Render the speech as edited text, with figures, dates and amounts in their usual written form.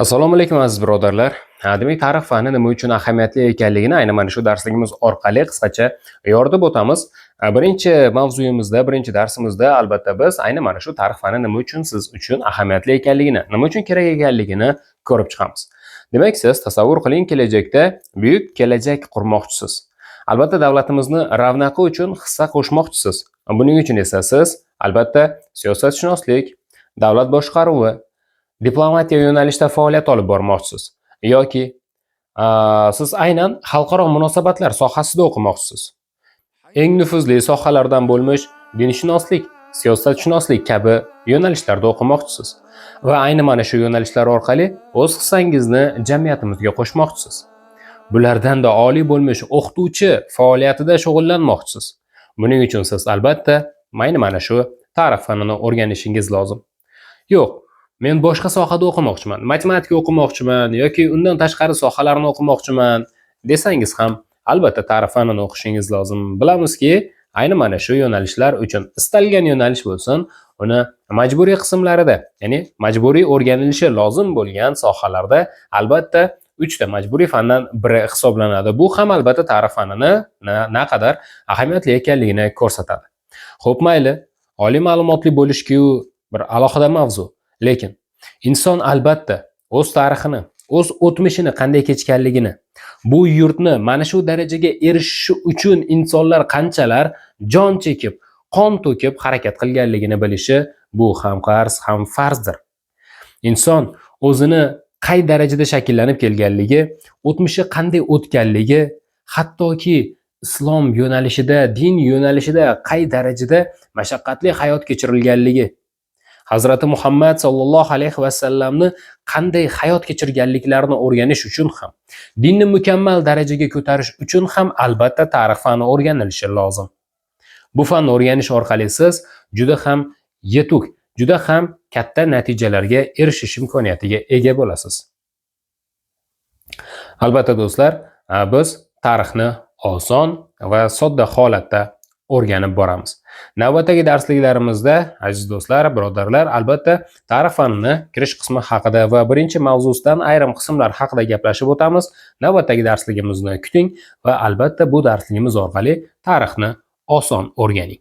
Assalomu alaykum, aziz birodarlar. Demak, tarix fani nima uchun ahamiyatli ekanligini aynan mana shu darsligimiz orqali qisqacha yoritib o'tamiz. Birinchi mavzuyimizda, birinchi darsimizda albatta biz aynan mana shu tarix fani nima uchun siz uchun ahamiyatli ekanligini, nima uchun kerak ekanligini ko'rib chiqamiz. Demak, siz tasavvur qiling, kelajakda buyuk kelajak qurmoqchisiz. Albatta davlatimizni ravnaqi uchun hissa qo'shmoqchisiz. Buning uchun esa siz albatta siyosatshunoslik, davlat boshqaruvi, diplomatiya yo'nalishida faoliyat olib bormoqchisiz yoki siz aynan xalqaro munosabatlar sohasida o'qimoqchisiz. Eng nufuzli sohalardan bo'lmish dinshunoslik, siyosatshunoslik kabi yo'nalishlarda o'qimoqchisiz va ayni mana shu yo'nalishlar orqali o'z hissangizni jamiyatimizga qo'shmoqchisiz. Bulardan-da oliy bo'lmish o'qituvchi faoliyatida shug'ullanmoqchisiz. Buning uchun siz albatta ayni mana shu tarix fanini o'rganishingiz lozim. Yo'q, men boshqa sohada o'qimoqchiman, matematika o'qimoqchiman yoki undan tashqari sohalarni o'qimoqchiman desangiz ham albatta tarix fanini o'qishingiz lozim. Bilamizki, ayni mana shu yo'nalishlar uchun istalgan yo'nalish bo'lsin, uni majburiy qismlarida, ya'ni majburiy o'rganilishi lozim bo'lgan sohalarda albatta 3 ta majburiy fandan biri hisoblanadi. Bu ham albatta tarix fanini naqadar ahamiyatli ekanligini ko'rsatadi. Xo'p, mayli, oliy ma'lumotli bo'lishki u bir alohida mavzu. Lekin inson albatta o'z tarixini, o'z o'tmishini qanday kechganligini, bu yurtni mana shu darajaga erishishi uchun insonlar qanchalar jon chekib, qon to'kib harakat qilganligini bilishi bu ham qarz, ham farzdir. Inson o'zini qay darajada shakllanib kelganligi, o'tmishi qanday o'tganligi, hattoki islom yo'nalishida, din yo'nalishida qay darajada mashaqqatli hayot kechirilganligi, Hazrati Muhammad sallallohu alayhi vasallamni qanday hayot kechirganliklarini o'rganish uchun ham, dinni mukammal darajaga ko'tarish uchun ham albatta tarix fani o'rganilishi lozim. Bu fanni o'rganish orqali siz juda ham yetuk, juda ham katta natijalarga erishish imkoniyatiga ega bo'lasiz. Albatta do'stlar, biz tarixni oson va sodda holatda o'rganib boramiz. Navbatdagi darsliklarimizda, aziz do'stlar, birodarlar, albatta tarix fanini kirish qismi haqida va birinchi mavzusidan ayrim qismlar haqida gaplashib o'tamiz. Navbatdagi darsligimizni kuting va albatta bu darsligimiz orqali tarixni oson o'rganing.